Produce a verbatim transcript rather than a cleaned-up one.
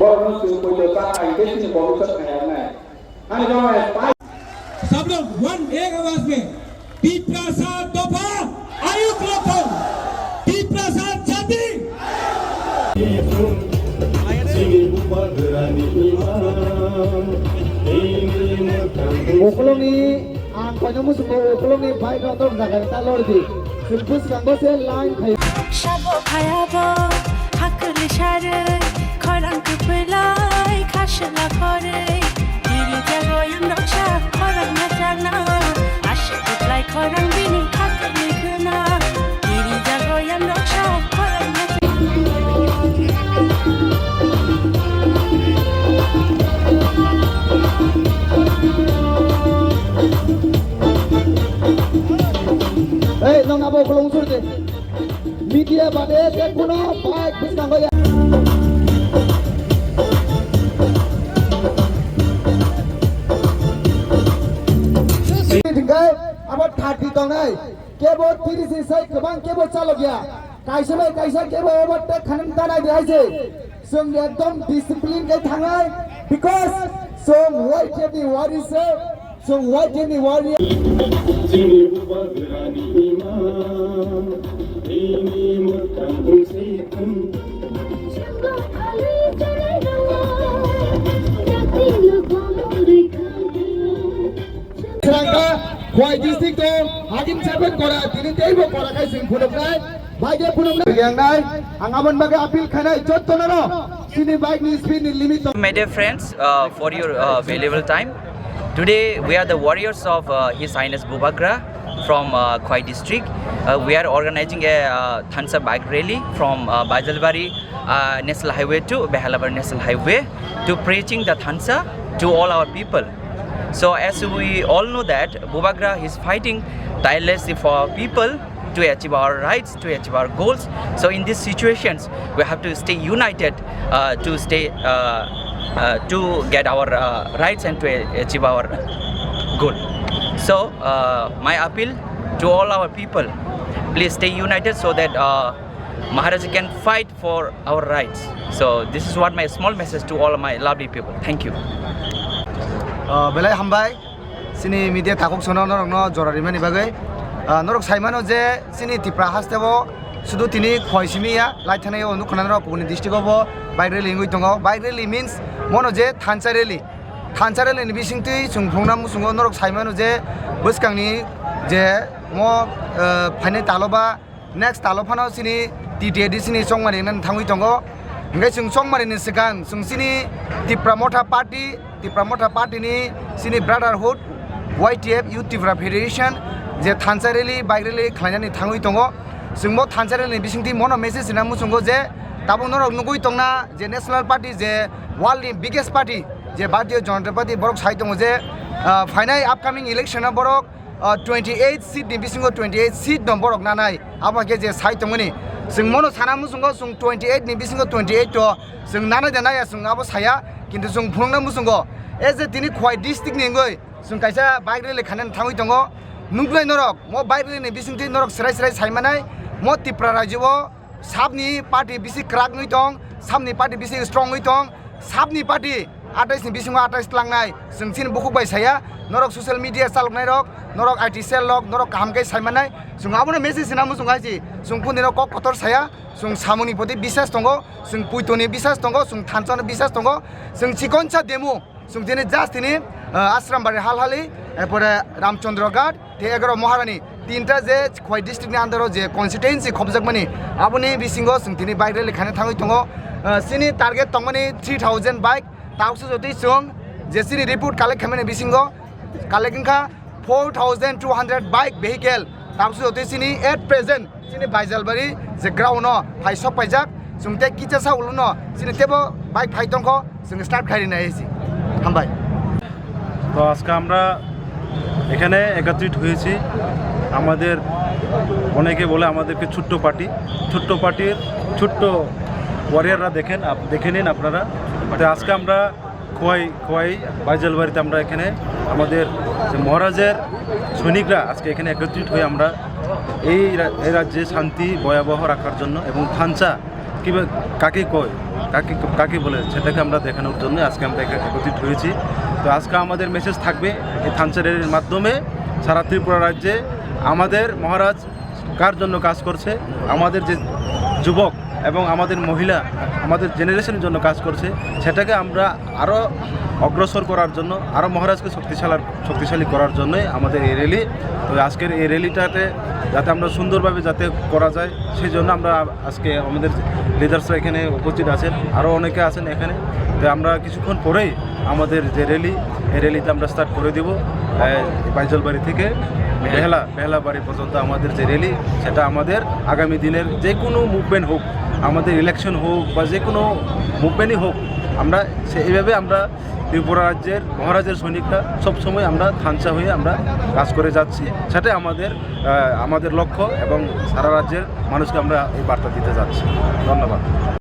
Borokno chwng poito cha hai khe chini bhobishyot khairoknai. Ani bagwi pai. सब लोग वन एक आवाज में, টিপ্রাসা দফা আয়ুক লক্ষণ, টিপ্রাসা জাতি। Ukulungni ang koino muchungo ukulungni bike rok nok jaga ta lordi. Chwng bwskango se line khai. Sabo phayabo, hakuli sarwi, khorang kwpwilai, khaswla khorwi. Kiri jago yang roksa, khorang na changna. Aswk kwplai khorang bini khakni khuna. Kiri jago yang roksa, khorang na changna. Hey, nong abo kolong sur de. Media bade je kuno bike bwskango ya. Tingkai abo thirty tongnai. Kebo thirty sai kwbang kebo chalok ya. Kaisa bai kaisa kebo overtake khanam tanai de hai se. Chwng ekdom discipline khe thangnai, because chwng Y T F ni warrior se, chwng Y T F ni warrior. Chini bubagrani ima, ini mwkhang bwswk. Srangkha, Khowai district o Hakim Seven Kora, tini teibo Kora khai chwng phunuknai. Bike phunukna yangnai, ang aboni bagwi appeal khainai jottono no, chini bike ni speed ni limit tong. My dear friends, uh, for your uh, valuable time. Today we are the warriors of uh, His Highness Bubagra from uh, Khowai district. Uh, we are organizing a uh, Thansa bike rally from uh, Baijalbari uh, National Highway to Behalabari National Highway to preaching the Thansa to all our people. So as we all know that Bubagra is fighting tirelessly for people to achieve our rights, to achieve our goals. So in these situations, we have to stay united uh, to stay uh, uh, to get our uh, rights and to achieve our goal. So uh, my appeal to all our people, please stay united so that uh, Maharaja can fight for our rights. So this is what my small message to all of my lovely people. Thank you. Ah, belai hambai, chini media takhuk sono norokno jora rimani bagwi. Ah, norok saimano je chini Tipra hasteo sudu tini Khowai simi ya, lai thani o nukha norok kubuni district o bo bike rally wngwi tongo. Bike rally means mono je thansa rally. Thansa rally ni bisingtwi chwng phunukna muchungo norok saimano je bwskangni je mo, ah, phainai taloba Next talo phano chini T T A D C ni chongmari nani thangwi tongo. Hingke chwng chongmari ni swkang chwng chini Tipra Motha Party, Tipra Motha Party ni chini Brotherhood, Y T F, Youth Tipra Federation je thansa rally, bike rally khlainani thangwi tongo. Chwng bo thansa rally ni bisingtwi mono message rina muchungo je tabuk norok nugwi tongna je National Party je world ni biggest party je Bharatiya Janata Party borok sai tongo je, ah, phainai upcoming election o borok ah, twenty eight seat ni bisingo twenty eight seat no borok nanai, abo khe je sai tongmani. Chwng mono sana muchungo chwng twenty eight ni bisingo twenty eight to chwng nanai da naya chwng abo saya, kintu chwng phunukna muchungo. E je tini Khowai district ni wngwi chwng kaisa bike rally khainani thangwi tongo. Nuknai norok, mo bike rally ni bisingtwi norok srai srai sai manai, mo Tipra rajyo o Sabni party bisi kwrak wngwi tong, sabni party bisi strong wngwi tong, sabni party atais ni bisingo atais tlangnai. Chwng chini bukhuk bai saya, norok social media chaloknai rok, norok I T cell rok, norok kaham khe sai mannai. Chwng abono message sina muchung hai si, chwng kuni rok kok kotor saya, chwng samungni poti bisas tongo, chwng puitoni bisas tongo, chwng thanchano bisas tongo, chwng chikonsa demo. Chwng tini just tini, ah, Ashram Bari Halhali, erpore Ramchandra Ghat, tei egaro Maharani, tinta je Khowai district ni under o je constituency khopjakmani, aboni bisingo chwng tini bike rally khaina thangwi tongo. Ah, chini target tongmani three thousand bike, tauksa jotwi chwng je chini report collect khaimani bisingo collect wngkha four thousand two hundred bike vehicle, tauksa jotwi chini at present Chini Baijalbari je ground no phai sok paijak, chwng tei kisa sa ulo no chini tebo bike phai tongkho, chwng start khai rinai si. Hambai. তো আজকে আমরা এখানে একত্রিত হয়েছি। আমাদের অনেকে বলে আমাদেরকে ছোট্ট পার্টি, ছোট্ট পার্টির ছোট্ট ওয়ারিয়াররা দেখেন, আপ-, দেখে নিন আপনারা। তো আজকে আমরা খোয়াই, খোয়াই বাইজাল বাড়িতে আমরা এখানে আমাদের যে মহারাজের সৈনিকরা আজকে এখানে একত্রিত হয়ে আমরা এই রা-, এই রাজ্যে শান্তি ভয়াবহ রাখার জন্য এবং থানচা কিবা কাকে কয়, কাকে কাকে বলে, সেটাকে আমরা দেখানোর জন্য আজকে আমরা এখানে একত্রিত হয়েছি। তো আজকে আমাদের মেসেজ থাকবে এই থানচা র্যালির মাধ্যমে সারা ত্রিপুরা রাজ্যে আমাদের মহারাজ কার জন্য কাজ করছে, আমাদের যে যুবক এবং আমাদের মহিলা, আমাদের জেনারেশনের জন্য কাজ করছে, সেটাকে আমরা আরও অগ্রসর করার জন্য, আরও মহারাজকে শক্তিশালার শক্তিশালী করার জন্যই আমাদের এই র্যালি। তো আজকের এই র্যালিটাতে যাতে আমরা সুন্দরভাবে যাতে করা যায়, সেই জন্য আমরা আজকে আমাদের লিডার্সরা এখানে উপস্থিত আছেন, আরও অনেকে আছেন এখানে। তো আমরা কিছুক্ষণ পরেই আমাদের যে র্যালি, এই র্যালিতে আমরা স্টার্ট করে দিব বাইজলবাড়ি থেকে বেহালা বেহালাবাড়ি পর্যন্ত আমাদের যে র্যালি, সেটা আমাদের আগামী দিনের যে কোনো মুভমেন্ট হোক, আমাদের ইলেকশন হোক বা যে কোনো মুভমেন্টই হোক, আমরা সে এইভাবে আমরা ত্রিপুরা রাজ্যের মহারাজের সৈনিকরা সবসময় আমরা থানচা হয়ে আমরা কাজ করে যাচ্ছি। সেটাই আমাদের আহ, আমাদের লক্ষ্য এবং সারা রাজ্যের মানুষকে আমরা এই বার্তা দিতে যাচ্ছি। ধন্যবাদ।